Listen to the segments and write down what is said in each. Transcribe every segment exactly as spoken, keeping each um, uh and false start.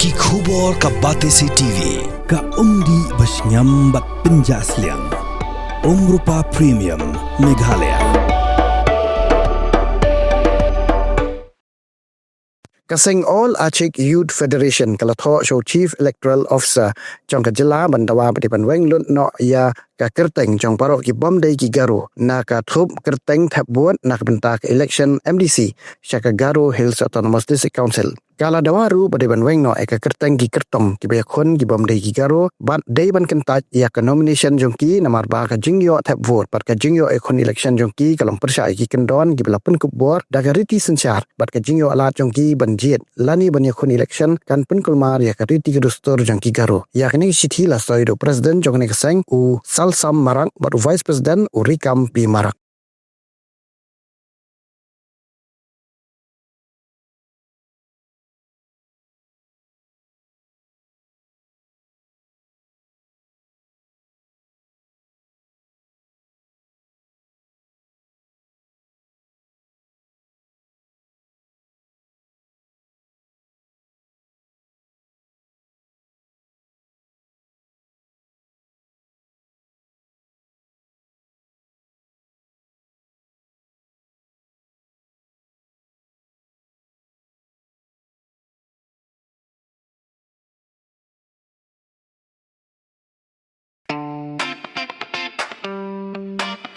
Ki khubor ka Batesi T V, ka umdih ba shngiam bad pynjah sliang. Umrupa Premium, Meghalaya. Ka seng All Achik Youth Federation ka la thoh sha u Chief Electoral Officer jong ka jylla ban dawa ba dei ban weng lut noh ïa ka kyrteng jong baroh ki bym dei ki Garo na ka thup kyrteng thep vote na ka bynta ka election M D C sha ka Garo Hills Autonomous District Council. Ka la dawa ruh ba dei ban weng noh ïa ka kyrteng ki kyrtong kiba ïakhun ki bym dei ki Garo bad dei ban kyntait ïa ka nomination jong ki namar ba ka jingïoh thep vote bad ka jingïoh ïakhun election jong ki ka long pyrshah ïa ki kyndon kiba la pynkup bor da ka riti synshar bad ka jingïoh lad jong ki ban jied lane ban ïakhun election kan pynkulmar ïa ka riti ka dustur jong ki Garo. Ïa kane ka shithi la soi da u President jong kane ka seng u Salsam Marak bad u Vice President u Rikam P Marak.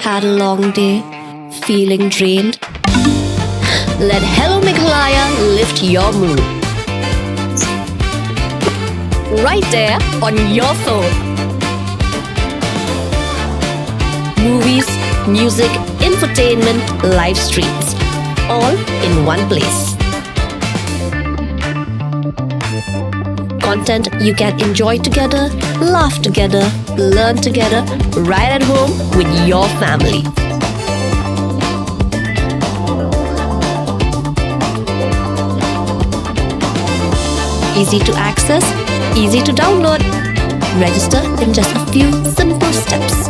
Had a long day? Feeling drained? Let Hello Meghalaya lift your mood. Right there on your phone. Movies, music, infotainment, live streams, all in one place. Content you can enjoy together, laugh together, learn together, right at home with your family. Easy to access, easy to download. Register in just a few simple steps.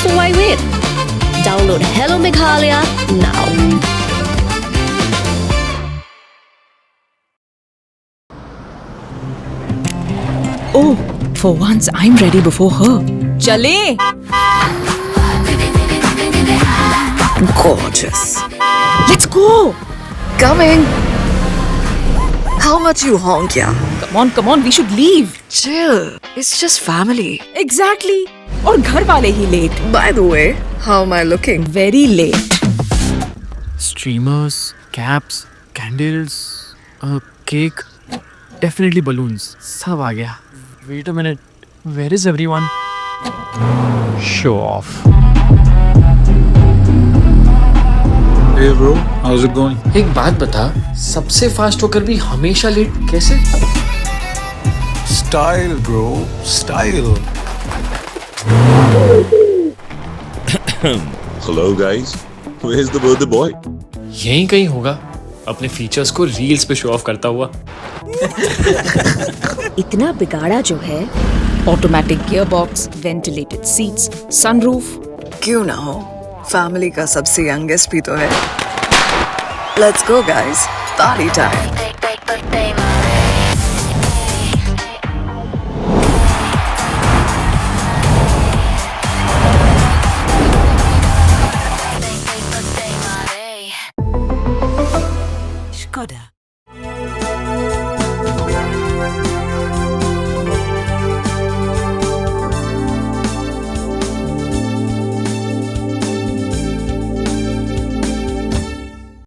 So why wait? Download Hello Meghalaya now. Oh, for once I'm ready before her. चले। Gorgeous. Let's go. Coming. How much you honk, yeah? Come on, come on, we should leave. Chill. It's just family. Exactly. और घर वाले ही late. By the way, how am I looking? Very late. Streamers, caps, candles, a cake, definitely balloons. सब आ गया. Wait a minute. Where is everyone? Show off. Hey bro, how's it going? एक बात बता, सबसे फास्ट होकर भी हमेशा लेट कैसे? Style bro, style. Hello guys, where's the birthday boy? यहीं कहीं होगा, अपने फीचर्स को रील्स पे शो ऑफ करता हुआ. इतना बिगाड़ा जो है. Automatic gearbox, ventilated seats, sunroof. क्यों ना हो, फैमिली का सबसे यंगेस्ट भी तो है. Let's go guys, party time. Skoda.